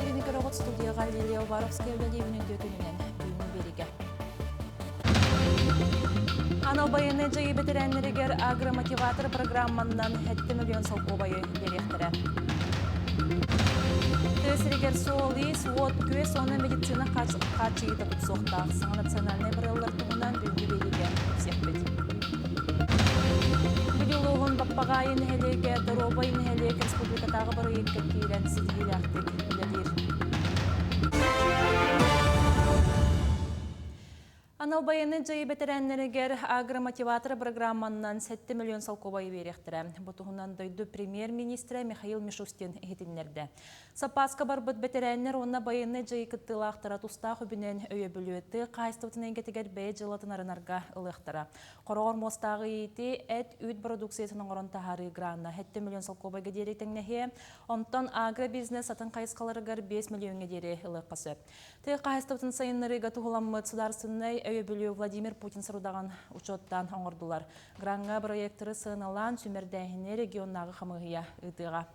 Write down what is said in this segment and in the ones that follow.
Биэриини көрөҕүт студияҕа Лилия Уваровская үлэлиибин үтүө күнүнэн бүгүҥҥү биэриигэ. Анал байыаннай дьайыы бэтэрээннэригэр агромотиватор программаннан 7 миллион солкуобайы биэриэхтэрэ. Тыа сиригэр суол-иис, уот-күөс уонна медицина хааччыйыыта тупсуохтаах. Саҥа национальнай барыллар туһунан бүгүҥҥү биэриигэ кэпсиэхпит. Бүлүү улууһун Баппаҕаайы нэһилиэгэ Доруобай нэһилиэк республикатааҕы бырайыакка киирэн ситиһиилээхтик үлэлиир. Анал байыаннай дьайыы бэтэрээннэригэр агромотиватор программаннан 7 миллион солкуобайы биэриэхтэрэ. Бу туһунан дойду премьер-министрэ Михаил Мишустин иһитиннэрдэ. Саппааска барбыт бэтэрээннэр уонна байыаннай дьайыы кыттыылаахтара тустаах үбүнэн өйөбүлү тыа хаһаайыстыбатын эйгэтигэр бэйэ дьыалатын арынарга ылыахтара. Хороҕор муостааҕы иитии эт, үүт бородууксуйатын оҥорон таһаарыы гранна 7 миллион солкуобайга диэри тэҥнэһиэ. Онтон агробизнес атын хайысхаларыгар 5 миллиоҥҥа диэри ылыахха сөп. Тыа хаһаайыстыбатын сайыннарыыга туһуламмыт судаарыстыбаннай өйөбүлү Владимир Путин сорудаҕын учуоттаан оҥордулар. Граҥҥа бырайыактары сыаналаан сүүмэрдээһини регионнааҕы хамыыһыйа ыытыаҕа.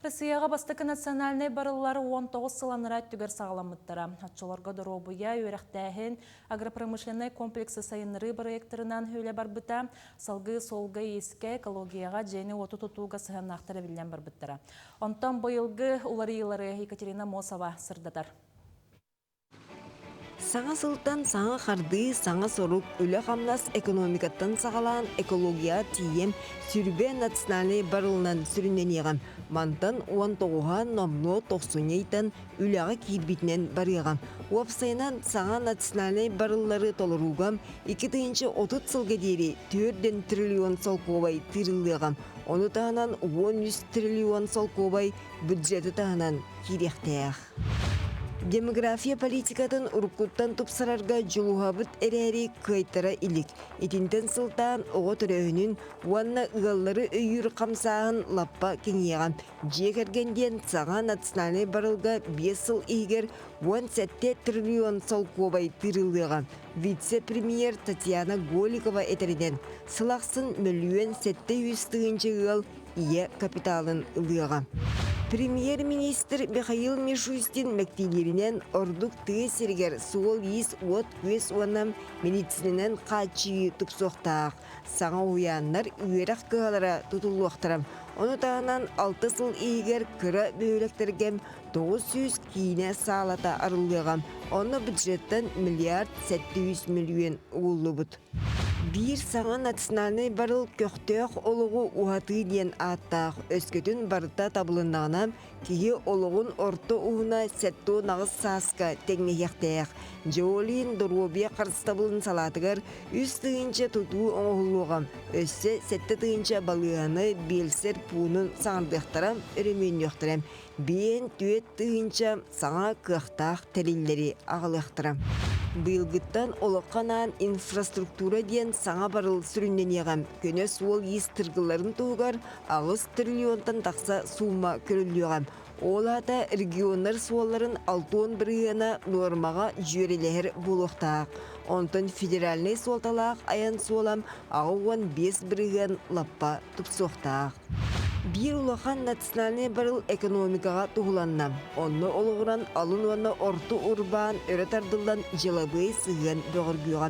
Россияҕа бастакы национальнай барыллар 19 сыл анараа өттүгэр саҕаламмыттара. Оччолорго доруобуйа, үөрэхтээһин, агропромышленнай комплексы сайыннарыы бырайыактарынан үлэ барбыта, салгыы суолга-иискэ, экологияҕа, дьиэни-уоту тутууга сыһыаннаахтар эбиллэн барбыттара. Онтон быйылгы уларыйыылары Екатерина Мосова сырдатар. Саҥа сылтан саҥа хардыы, саҥа сорук, үлэ-хамнас экономикаттан саҕалаан экологияҕа тиийэн сүрбэ национальнай барылынан сүрүннэниэҕэ. Мантан 19-а номнуо тохсунньу ыйтан үлэҕэ киирбитинэн барыаҕа. Уопсайынан, саҥа национальнай барыллары толорууга 2030 сылга диэри 4 триллион солкуобай тыырыллыаҕа. Ону таһынан 13 триллион солкуобай бюджеты таһынан киириэхтээх. Демография политикатын уруккуттан тупсарарга дьулуһабыт эрээри кыайтара илик. Итинтэн сылтаан оҕо төрөөһүнүн уонна ыаллары өйүүр хамсааһын лаппа кэҥиэҕэ. Дьиэ кэргэн диэн саҥа национальнай барылга 5 сыл иһигэр 17 триллион солкуобай тыырыллыаҕа. Вице-премьер Татьяна Голикова этэринэн, сыл ахсын мөлүйүөн 700 тыһыынча ыал ийэ капиталын ылыаҕа. Премьер-министр Михаил Мишустин мэктиилииринэн ордук тыа сиригэр суол-иис, уот-күөс уонна медицинэнэн хааччыйыы тупсуохтаах. Саҥа уһуйааннар, үөрэх кыһалара тутуллуохтара. Ону таһынан 6 сыл иһигэр кыра бөһүөлэктэргэ 900 киинэ саалата арыллыаҕа. Онно бюджеттан миллиард 700 мөлүйүөн угуллубут. Биир саҥа национальнай барыл көхтөөх олоҕу уһатыы диэн ааттаах, өскөтүн барыта табылыннаҕына, киһи олоҕун орто уһуна 78 сааска тэҥнэһиэхтээх. Дьэ доруобуйа харыстабылын салаатыгар 3 тыһыынча тутуу оҥоһуллуоҕа, өссө 7 тыһыынча балыыһаны, биэлсэр пуунун саҥардыахтара, өрөмүөннүөхтэрэ, 54 тыһыынча саҥа кыахтаах тэриллэри аҕалыахтара. Быйылгыттан олоххо анаан инфраструктура диэн саҥа барыл сүрүннэниэҕэ. Көнө суол-иис тыргылларын туһугар 8 триллионтан тахса суумма көрүллүөҕэ. Ол аата регионнар суолларын 60 бырыһыана нуормаҕа дьүөрэлэһэр буолуохтаах. Онтон федеральнай суолталаах айан суола 85% лаппа тупсуохтаах. Биир улахан национальнай барыл экономикаҕа туһуланна. Онно олоҕуран алын уонна орто урбаан өрө тардыллан дьыалабыай сыһыан бөҕөргүөҕэ.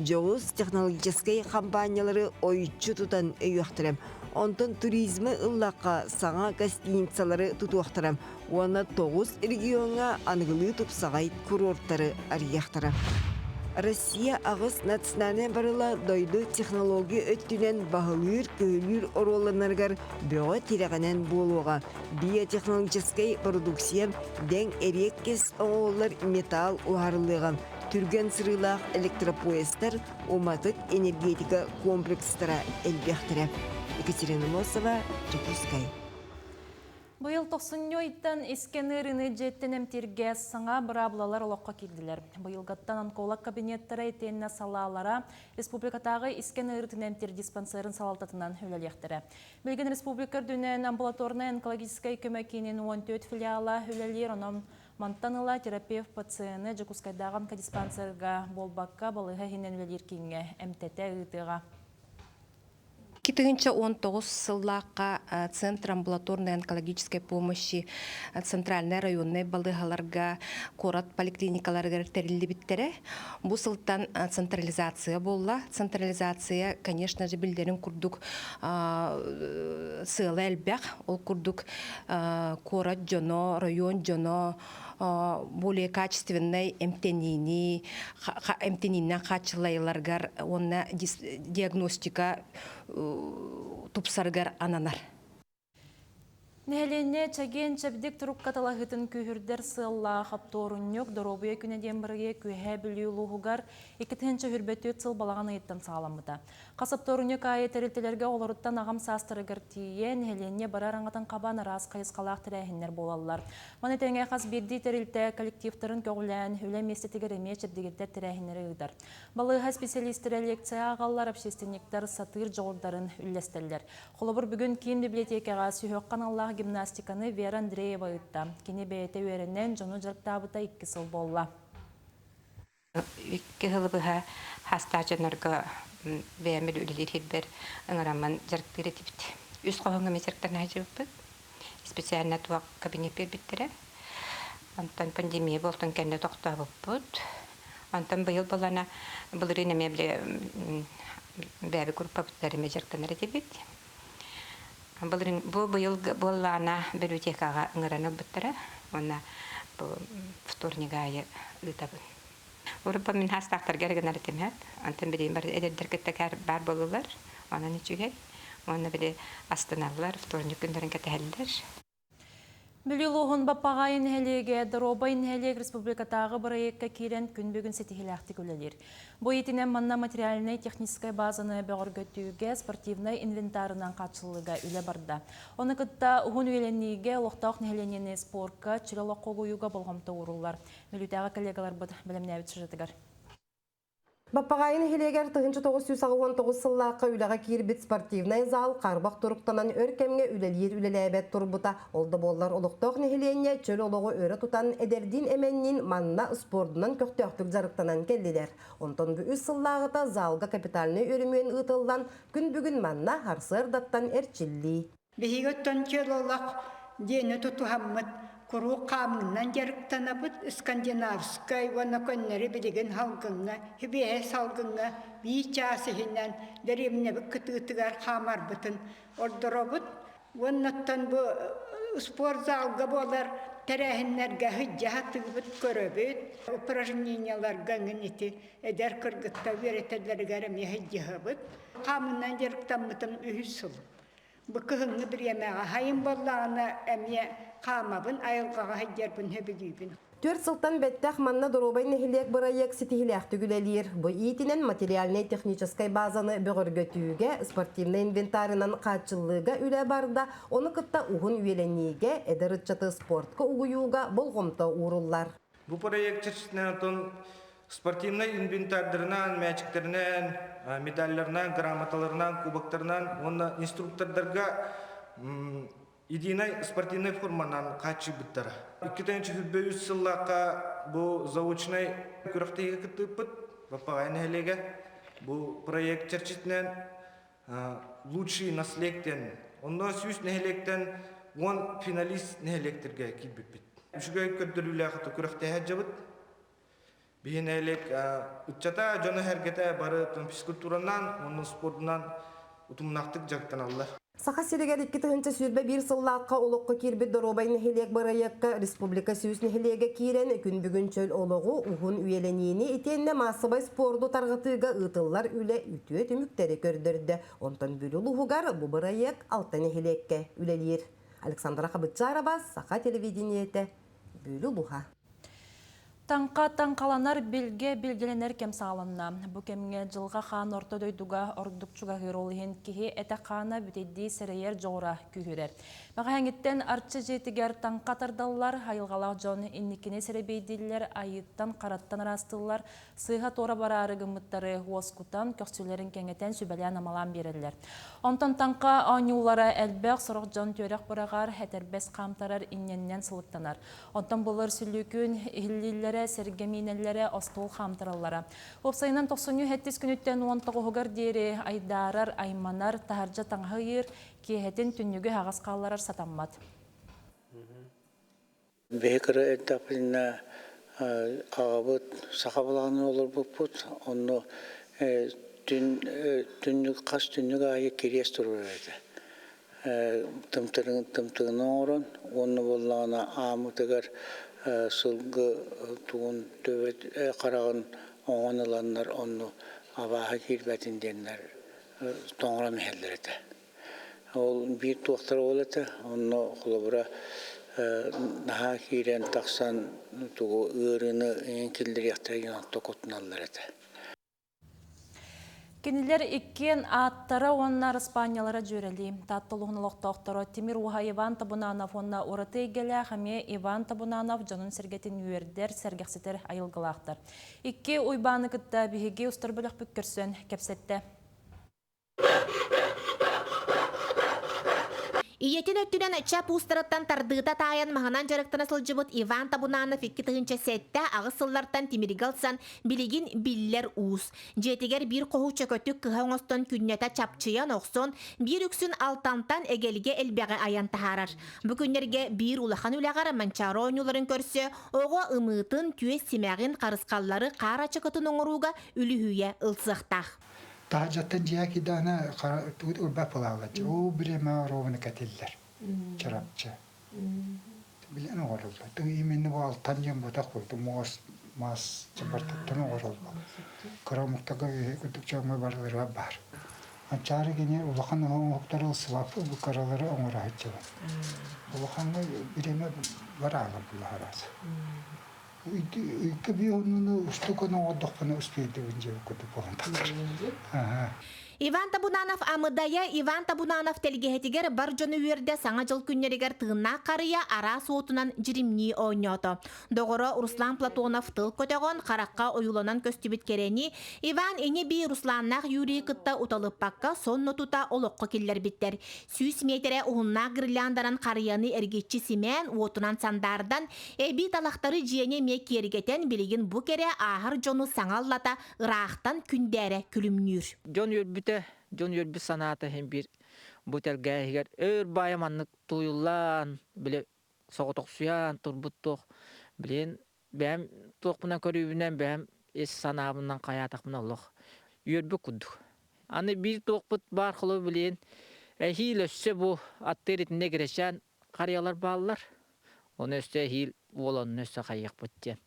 Дьоҕус технологическай хампаанньалары ойуччу тутан өйүөхтэрэ. Онтон туризмы ыллахха саҥа гостиницалары тутуохтара уонна 9 региоҥҥа аныгылыы тупсаҕай курортары арыйыахтара. Россия аҕыс национальнай барыла дойду технология өттүнэн баһылыыр-көһүлүүр оруолланарыгар бөҕө тирэҕинэн буолуоҕа. Биотехнологическай продукция дэҥ эриэккэс оҥоһуллар металл уһаарыллыаҕа, түргэн сырыылаах электропоездтар, уматык энергетика комплекстара элбиэхтэрэ. Екатерина Носова, Дьокуускай. Быйыл тохсунньу ыйтан искэн ыарыыны дьиэттэн эмтииргэ саҥа быраабылалар олоххо киирдилэр. Быйылгаттан онколог кабинеттара итиэннэ салаалара республикатааҕы искэн ыарыытын эмтиир диспансерын салалтатынан үлэлиэхтэрэ. Билигин республика үрдүнэн амбулаторнай онкологическай көмө киинин 14 филиала үлэлиир, онон мантан ыла терапевт пациены Дьокуускайдааҕы онкодиспансерга буолбакка балыыһа иһинэн үлэлиир кииҥҥэ эмтэтэ ыытыаҕа. 2019 сыллаахха Центр амбулаторной онкологической помощи центральнай районнай балыыһаларга, куорат поликлиникаларыгар тэриллибиттэрэ. Бу сылтан централизация буолла. Централизация, конечно же, биллэрин курдук сыала элбэх. Ол курдук куорат дьоно, район дьоно более качественнай эмтэниини эмтэнииннэн хааччыллайыларыгар уонна диагностика тупсарыгар ананар. Нэһилиэнньэ чэгиэн-чэбдик турукка талаһыытын күүһүрдэр сыаллаах оптуорунньук Доруобуйа күнэ диэн бырайыак Үөһээ Бүлүү улууһугар 2024 сыл балаҕан ыйыттан саҕаламмыта. Хас оптуорунньук аайы тэрилтэлэргэ оҕолоруттан аҕам саастарыгар тиийэ, нэһилиэнньэ бары араҥатын хабан араас хайысхалаах тэрээһиннэр буолаллар. Маны тэҥэ хас биирдии тэрилтэ коллективтарын көҕүлээн, үлэ миэстэтигэр эмиэ чэбдигирдэр тэрээһиннэри ыытар. Балыыһа специалистэрэ лекция ааҕаллар, общественниктар сатыыр дьоҕурдарын үллэстэллэр. Холобур, бүгүн киин библиотекаҕа сүһүөххэ аналлаах гимнастиканы Вера Андреева ыытта. Кини бэйэтэ үөрэнэн, дьону дьарыктаабыта икки сыл буолла. Икки сылы быһа хастаах дьоннорго бэйэм үлэлиир сирбэр ыҥыраммын дьарыктыыр этибит. Үс хоһоҥҥо эмиэ дьарыктана сылдьыбыппыт. Специально туох кабинет биэрбиттэрэ. Онтон пандемия буолтун кэннэ тохтообуппут. Онтон быйыл буоллаҕына былырыын эмиэ били бэйэбит группабытыгар эмиэ дьарыктанар этибит. Былырыын бу быйыл буоллаҕына библиотекаҕа ыҥыран ылбыттара уонна бу вторник аайы ыытабын. Урут мин хаастаахтарга эрэ гынар этим эт. Онтон билигин бары эдэрдэр кытта баар буоллулар. Онон үчүгэй. Уонна били астыналлар, вторник күннэрин кэтэһэллэр. Бүлүү улууһун Баппаҕаайы нэһилиэгэ Доруобай нэһилиэк республикатааҕы бырайыакка киирэн күн бүгүн ситиһиилээхтик үлэлиир. Бу итинэн манна материальнай-техническай базаны бөҕөргөтүүгэ, спортивнай инвентарынан хааччыллыыга үлэ барда. Ону кытта уһун үйэлэниигэ олохтоох нэһилиэнньэни спорка, чөл олоххо угуйууга болҕомто ууруллар. Бүлүүтээҕи коллегаларбыт бэлэмнээбит сюжетыгар. Баппаҕаайы нэһилиэгэр 1989 сыллаахха үлэҕэ киирбит спортивнай зал хаарбах туруктанан өр кэмҥэ үлэлиир-үлэлээбэт турбута. Ол да буоллар олохтоох нэһилиэнньэ чөл олоҕу өрө тутан, эдэрдиин-эмэнниин манна спордунан көхтөөхтүк дьарыктанан кэллилэр. Онтон бу үс сыллааҕыта залга капитальнай өрөмүөн ыытыллан, күн бүгүн манна сарсыардаттан эрчиллии. Биһиги оттон чөл олох диэни тутуһаммыт куруук хаамыынан дьарыктанабыт. Скандинавскай уонна көннөрү билигин салгыҥҥа, сибиэһэй салгыҥҥа биир чаас иһинэн дэриэбинэбит кытыытыгар хаамарбытын ордоробут. Уонна оттон бу спорт залга буолар тэрээһиннэргэ сылдьа сатыыбыт, көрөбүт. Упражнениеларга эҥин ити эдэр кыргыттар үөрэтэллэригэр эмиэ сылдьыһабыт. Хаамыынан дьарыктаммытым үһүс сыл. Бу кыһыҥҥы бириэмэҕэ сайын буоллаҕына эмиэ хаамабын, айылҕаҕа сылдьарбын сөбүлүүбүн. Түөрт сылтан бэттэх манна доруобай нэһилиэк бырайыак ситиһиилээхтик үлэлиир. Бу иитинэн материальнай-техническай базаны бөҕөргөтүүгэ, спортивнай инвентарынан хааччыллыыга үлэ барда, ону кытта уһун үйэлэниигэ, эдэр ыччаты спортка угуйууга болҕомто ууруллар. Бу проект чэрчитинэн отон спортивнай инвентардарынан, мээчиктэринэн, медалларынан, грамоталарынан, кубоктарынан уонна инструктордарга единой спортивной форманан хааччыйбыттара. 2023 сыллаахха бу заочнай күрэхтэһиигэ кыттыыппыт Баппаҕай нэһилиэгэ. Бу проект чэрчитинэн лучший наследие диэн онно 100 нэһилиэктэн 10 финалист нэһилиэктэргэ киирбиппит. Үчүгэй көрдөрүүлээх күрэхтэһэ дьабыт. Биһи нэһилиэк ыччата, дьоно-сэргэтэ бары физкультуранан уонна спордунан утумнаахтык дьарыктаналлар. Саха сиригэр 2021 сыллаахха олоххо киирбит доруобай нэһилиэк бырайыакка республика сүүс нэһилиэгэ киирэн, күн бүгүн чөл олоҕу, уһун үйэлэниини итиэннэ маассабай спорду тарҕатыыга ыытыллар үлэ үтүө түмүктэри көрдөрдө. Онтон Бүлүү улууһугар бу бырайыак алта нэһилиэккэ үлэлиир. Александра Хабытчарова, Саха телевидениетэ, Бүлүү улууһа. Таҥха таҥхаланар билгэ билгэлэнэр кэм саҕаланна. Бу кэмҥэ дьылҕа хаан орто дойдуга ордук чугаһыыр, ол иһин киһи этэ-хаана бүтэйдии сэрэйэр дьоҕура күүһүрэр. Бэҕэһээҥҥиттэн Арчы дьиэтигэр таҥха тардаллар, айылҕалаах дьон инникини сэрэбиэйдииллэр, айыыттан-хараттан ыраастыыллар, сыыһа туора бараары гыммыттары уоскутан, көхсүлэрин кэҥэтэн сүбэлээн-амалаан биэрэллэр. Онтон таҥха оонньуулара элбэх, сорох дьон түөрэх быраҕар, этэрбэс хаамтарар, инньэннэн сылыктанар. Онтон былыр сүллүүкүн иһиллииллэрэ. сүүрдэллэрэ, сэргэ миинэллэрэ, остуол хаамтараллара. Уопсайынан тохсунньу сэттис күнүттэн уон тоҕуһугар диэри айдаарар, айманар, таһырдьа таҥаһы ыйыыр, киэһэтин түннүгү аһаҕас хаалларар сатаммат. Биһи кыра эрдэхпитинэ аҕабыт саха балаҕанын олорбуппут. Онно түн түннүк хас түннүк аайы кириэс турар этэ. Тымтыгын тымтыгын оҥорон уонна буоллаҕына ааммытыгар сылгы тугун төбөт хараҕын оҥон ыланнар онно абааһы киирбэтин диэннэр тоҥорон иһэллэр этэ. Ол биир туохтара ол этэ. Онно холобура наһаа киирэн тахсан тугу ыарыыны киллэриэхтэрэ диэн онто куттаналлар этэ. Кинилэр иккиэн ааттара уонна араспаанньалара дьүөрэлии. Таатта улууһун олохтоохторо Тимир Уһа Иван Табунанов уонна ураты эйгэлээх эмиэ Иван Табунанов дьонун-сэргэтин үөрдэр, сэргэхситэр айылгылаахтар. Икки Уйбааны кытта биһиги устар бөлөхпүт көрсөн кэпсэттэ. Ийэтин өттүнэн ыччат уустарыттан тардыыта таайан маһынан дьарыктана сылдьыбыт Иван Табунанов 2007-8 сыллартан тимиргэ ылсан билигин биллэр уус. Дьиэтигэр биир хоһу чөкөтүк кыһа оҥостон күннэтэ чапчыйан охсон, биир үксүн алтантан эгэлгэ элбэҕи айан таһаарар. Бу күннэргэ биир улахан үлэҕэр Манчаары оонньууларын көрсө оҕо ымыытын, түөс симэҕин, харысхаллары, хаар ачыкытын оҥорууга үлүһүйэ ылсыахтаах. Таһырдьаттан дьиэ кидаана урбат буолааллар. Уу бириэмэ оруобуна кэтиллэр. Чарапчы. Билэн оҥороллор. Именно бу алтан диэн бутах буолду. Муос, мас чабартаттан оҥороллор. Кыра омуктарга курдук дьоҥҥо барыларыгар баар. Анчаары кини улахан оҥоһуктары ылсыбаппы бу кыралары оҥоро сылдьабын. Улахаҥҥа бириэмэ бараала буллаһараас. Ыйга биоһунуну устуканы оҥордохпуна успейдыбын дьиэ курдук буолан тахсар. Иван Табунанов Амыдайа Иван Табунанов тэлгэһэтигэр бар дьону үөрдэ Саҥа дьыл күннэригэр тыыннаах харыйа араас уотунан дьиримнии оонньоото. Доҕоро Руслан Платонов тыл көтөҕөн, харахха ойууланан көстүбүт кэрэни Иван ини-бии Русланнаах Юрийы кытта уталыппакка сонно тута олоххо киллэрбиттэр. 100 миэтэрэ уһуннаах гирлянданан харыйаны эргиччи симээн, уотунан сандаардан, Эбии талахтары дьиэни эмиэ киэргэтэн, билигин бу кэрэ ааһар дьону саҥа аллата ыраахтан күндээрэ күлүмнүүр. Дьон үөрбүтэ, дьон үөрбүт санаата иһин биир бу тэлгээһигэр өр баайа маннык тууйуллан, били соҕотохсуйан турбут туох, билин бэйэм туохпунан көрүүбүнэн, бэйэм ис санаабынан хайаатахпына олох үөрбүт курдук. Аны биир туохпут баар холобур билин эһиил өссө бу аттыыр итиннэ гречан харыйалар бааллар. Ону өссө эһиил уол онно өссө хайыахпыт диэн,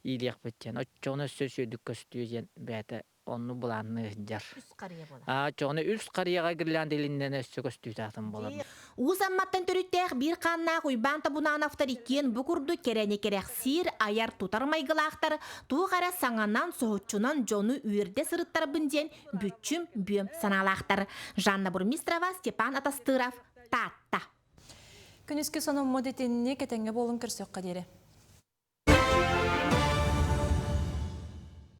иилиэхпит диэн. Оччоҕуна өссө үчүгэйдик көстүө диэн бэйэтэ онну былаанныы сылдьар. Үс харыйа буолар. Аа, оччоҕуна үс харыйаҕа гирлянда илиннэн өссө көстүүтэ атын буолар. Уус Амматтан төрүттээх биир хааннаах Уйбаан Табунановтар иккиэн бу курдук кэрэни кэрэхсиир, айар-тутар майгылаахтар, туох эрэ саҥанан, соһуччунан дьону үөрдэ сырыттарбын диэн бүччүм бүөм санаалаахтар. Жанна Бурмистрова, Степан Атастыров, Таатта. Күнүскү сонуммут итинник этэҥҥэ буолун көрсүөххэ диэри.